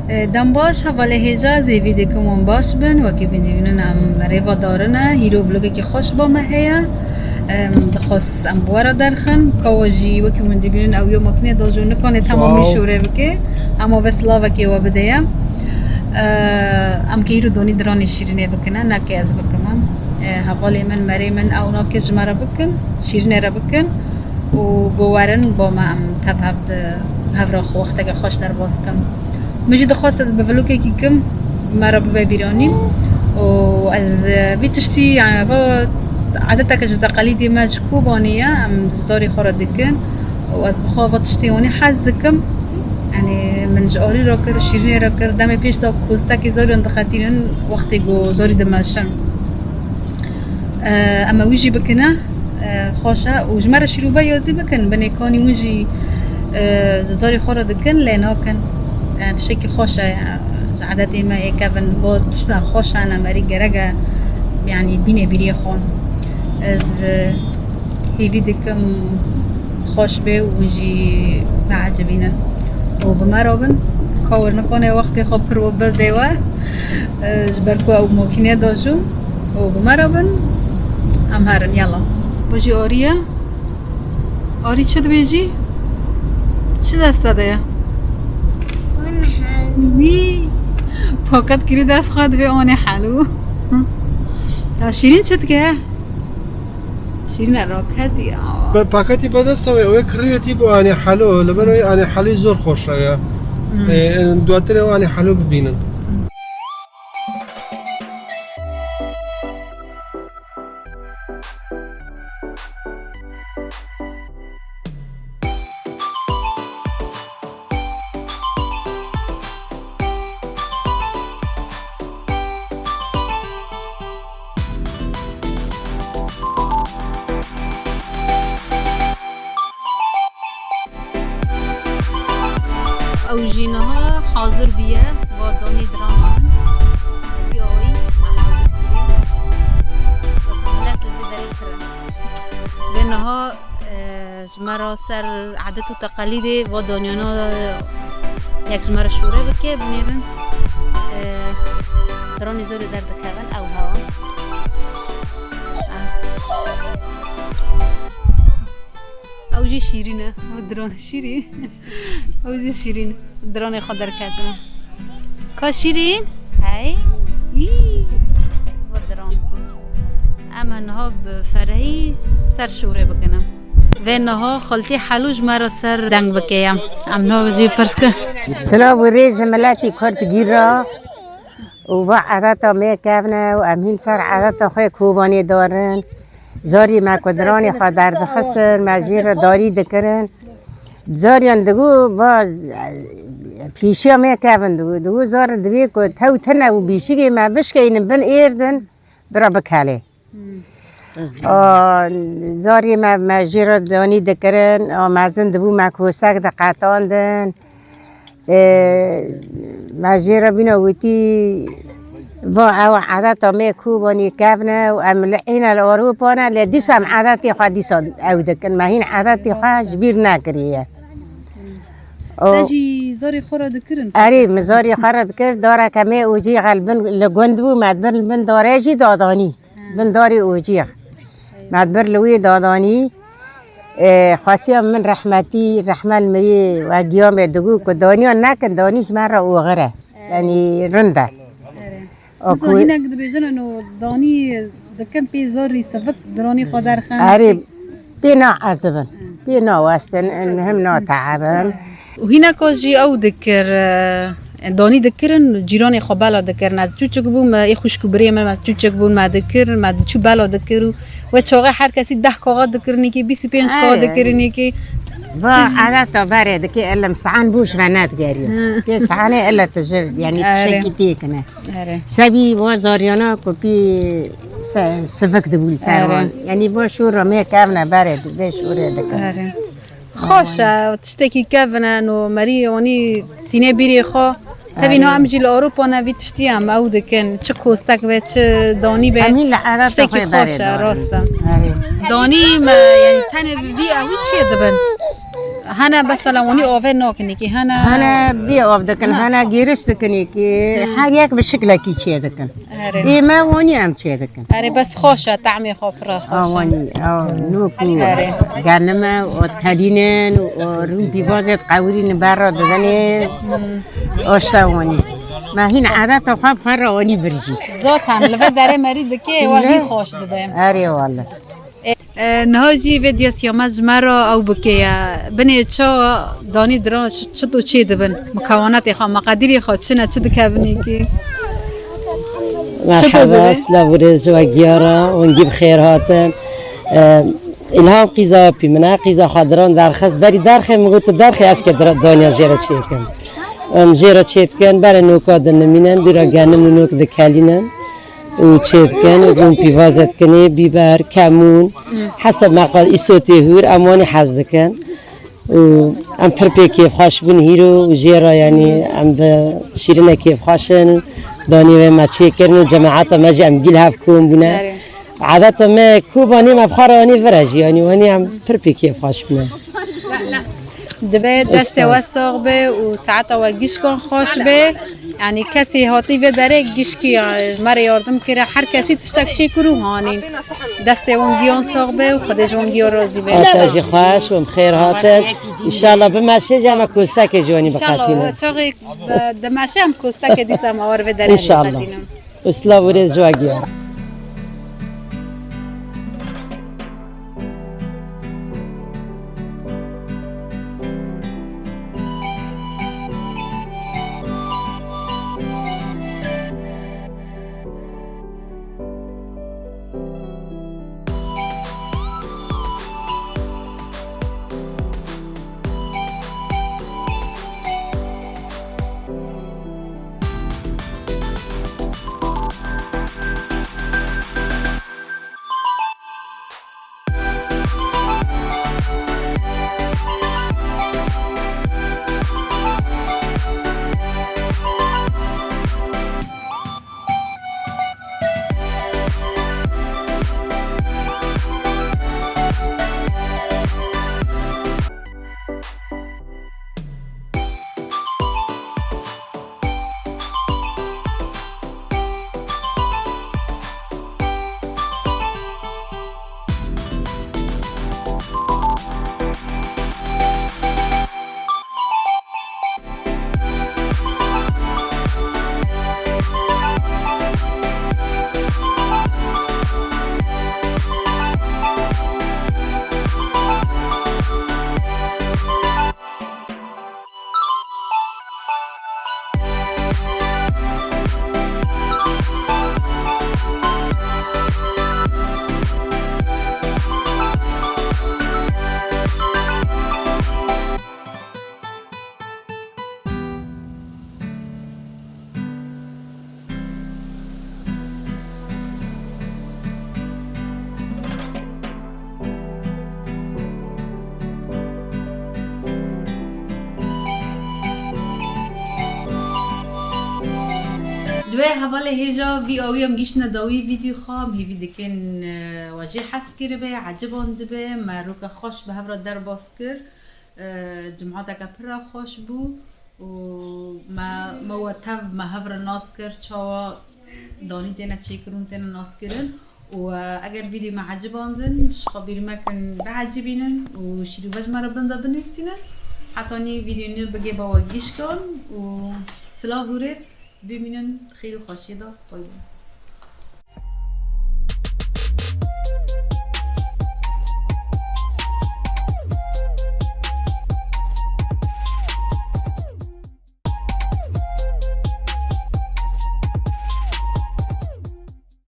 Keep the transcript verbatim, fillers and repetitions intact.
Dem baş, hevalê hêja, ez hêvî dikim wan baş bin. Wekî hûn dibînin em rêva darine. Hîro vlogekî xweş ba me heye. Em, dixwest em bi we re derxin. Kawa jî wekî hûn dibînin ew yo makînê dajo nikane temamî şûre bike. Em ave silavekê we bideye. E, em ke hîro donî diranê şîrînê bikine, neke ez bikim em. E, hevalê min, merê min ew nake ji me re bikin, şîrînê re bikin. û ku werin bo me em tev hev di hev re xwe wexteke xweş derbas bikin. Min jî dixwest ez bi vlogekî kim me re bibe bîranî û ez, e, vî tiştî, yani, va edeteke ji teqelîdê me ji Kobanê ye, em zarê xwe re dikin û ez bi xwe va tiştê wanî hez dikim. Yani, min ji arî re kir, şîrînê re kir, demê pêş de kostekê zariyan dixetînin wextê ku zarî dimeşin. E, em ê wî jî bikine, e, xweş e. Û ji me re şîrove yazî bikin, binê kanî hûn jî, e, ji zarê xwe re dikin, lê nakin. E, tiştekî xweş e, e, ji edetê me yê kevin, bo tişta xweş e, ne merî gerek e, yanî bînê bîriyê xwe. Ez, e, hêvî dikim xweş bê û hûn jî biecibînin. Û bi me re bin, ka wir nikane wextê xwe pir we bildê we, e, ji ber ku ew makîne dajo. û bi me re bin, em herin, yala. Bu jî Arî ye. Arî çi dibêjî? Çi desta de ye? Wî paket kirî dest xwe dibê anê helû. Ya Şîrîn çi dike? Şîrîn e raket ya. Be paketî be desta wê, ew ê kiriyetî bu anê helû. Li ber wê anê helû zor xweş e ya. Hmm. Ê, ê, duatir ew anê helû bibînin. Ew jî niha hazir bûye, va donî diranan. Ev ya wî me hazir kiriye. Zaten milet li vê derê pir e. Vê niha, e, ji me re ser edet û teqelîdê va doniyana yek ji me re şûre bike, binêrin. E, diranê zor ê derdikevin, ew hewa. Ew jî şîrîn e. Ew diran şîrîn. Ew jî şîrîn. Diranê xwe derketine. Ka şîrîn? Hey. Î. Ew diran. Em niha bi ferehî ser şûrê bikine. Vê niha xaltî helû ji me re ser deng bike ya. Em niha jî pirs ki. Silav û rêz ji miletî Kurd gîra. û va edeta me kevne û em hîn ser edeta xwe Kobanê darin. Zarî me ku diranê xwe derdixistin, me jê re darî dikirin. Zariyan digo va pîşiya me kevin digo. Digo zar divê ku tew tine û bîşigê me bişkeynin bin êrdin, bira bikelê. Hmm. A, zarî me, me jê re danî dikirin, a, mezin dibû me kosek diqetandin. Ê, me jê re bîna witî, va ew edeta me Kobanî kevne û em li îne li Ewropa ne, lê dîsa em edetê xwe dîsa ew dikin. Me hîn edetê xwe ji bîr nekiriye. O Te jî zarê xwe re dikirin? Erê, min zarê xwe re dikir, dareke me û jî xelbin li gund bû, me bin, bin darê jî dadanî. Bin darê ocî. Me dibir li wî dadanî, e, xwesiya min rehmetî, rehme li mirî we giya me digo ku daniya nekin, danî ji me re oxir e. Yanî rind e. Erê. O Niza ku hinek dibêjin eno danî dikin pê zorî sivik diranî xwe derxin. Erê, pê naerzibin. Pê nawestin, em him nateebin. Û hîneka jî ew dikir, e, danî dikirin, cîranê xwe bela dikirin. Ez çûçik bûm, ê xwişk û birê min, me çûçik bûn, me dikir, me diçû bela dikir û we çaxê her kesî deh kaxa dikirinîkî, bîst û pênc kaxa Erê. dikirinîkî. Va eleta berê dikê elim saen bûş ve nedgeriyo. Hı. Kê saenê ele tije, yani Erê. tişekî têkine. Erê. Sebî va zariyana ku pî se-, sivik dibûn ser Erê. wan. Yani va şûra me kevne berê di-, vê şûrê dikin. Erê. Xweş e, tiştekî kevin e, no merî wanî tîne bîrê xwe. Tevî niha em jî li Ewropa ne vî tiştî em ew dikin. Çi kostek be, çi danî be. Em hîn li edeta Tiştekî xwe xweş e, berê rast e. Erê. Danî me, yani tenê bi vî ew çi dibin? Hene mesela wanî avê nakinî kî, hene Hene bî av dikin, hene gêriş dikinî kî, her yek bi şiklekî çê dikin. Erê. Ê me wanî em çê dikin. Erê, bes xweş e, tehmê xwe pir e, xweş e. Awanî, aw, nûk û Erê. Genime, ot kelînin, û rûn pîvazê qewirîn berra didanê, oşta wanî. Me hîn edeta xwe bi xwe re wanî birjî. Zaten li ve derê merî dike, wa hîn xweş dibe. Erê wele. E, e, niha jî vê diyasiya me ji me re ew bike ye. Binê ça danî dira çi, çi tu çê dibin? Mikawanatê xwe, meqedîrê xwe çi ne, çi dikevin êkî? Çi tu Merhaba, dibî? Silav û rêz ji we giya re, hûn gî bi xêr hatin. E, Îlham qîza apî min e, qîza xwe diran derxist. Berî derxê min got, tu derxê ez ke dira-, daniya jê re çêkim. Em jê re çê dikin, berê noka dinimînin, dûra genim û nok dikelînin. û çê dikin û bûn pîvaze dikinê, bîber, kemûn, hesab meqal îsotê hûr, em wanî hez dikin. Û em pir pê kêfxweş bûn hîro û jê re, yanî em bi şîrine kêfxweş in û danî wê me çê kirin û cemaeta me jî em gîl hev kom bûne. Erê. Edeta me Kobanê me bi xwe re wanî vir e jî, yanî wanî em pir pê kêfxweş bûne. Dibe destê we sax be û saeta we gişkan xweş be. Yanî kesê hatî vê derê gişkî ya, me re yardim kire. Her kesî tiştek çêkir û hanîn. Destê wan giyan sax be û Xwedê ji wan giya razî be. Hata jî xweş û bi xêr hatin. Înşallah bimeşe jî em kostekê ji wanî biqetînin. Înşallah, çaxê dimeşe em kostekê dîsa me war vê derê biqetînin. Înşallah. Û silav û rêz ji we giya. Divê hevalê hêja vî awî em gihîştine dawî vîdyo xwe, em hêvî dikin, e, we jê hez kiribe, ecibandibe, me roke xweş bi hev re derbas kir. E, cimateke pir re xweş bû û me, me we tev me hev re nas kir, çawa danî têne çêkirin, têne naskirin. Û, e, eger vîdyoyê me ecibandin, ji xwe bîr mekin, biecibînin û şîrove ji me re bin de binivîsînin. Hetanî vîdyoyê nû bigê ba we gişkan û silav û rêz, bimînin di xêr û xweşiyê de. Bay bay.